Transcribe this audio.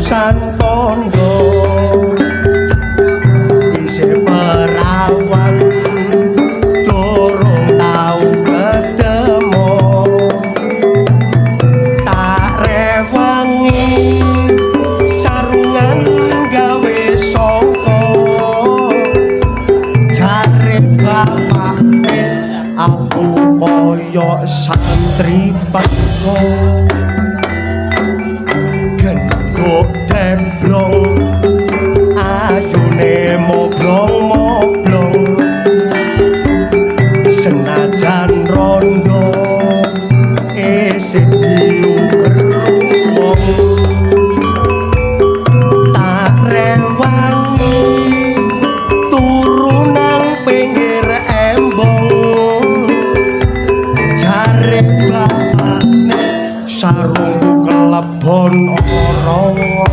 Urusan tondo isih perawan, durung tau ketemu. Tak rewangi sarungan gawe songko, jare bapake aku koyo santri peko. Genduk demblong, ayune moblong-moblong, senajan rondo isih diuber wong. Tak rewangi turu nang pinggir embong, jare bapakne sarungku kelebon ora-ora.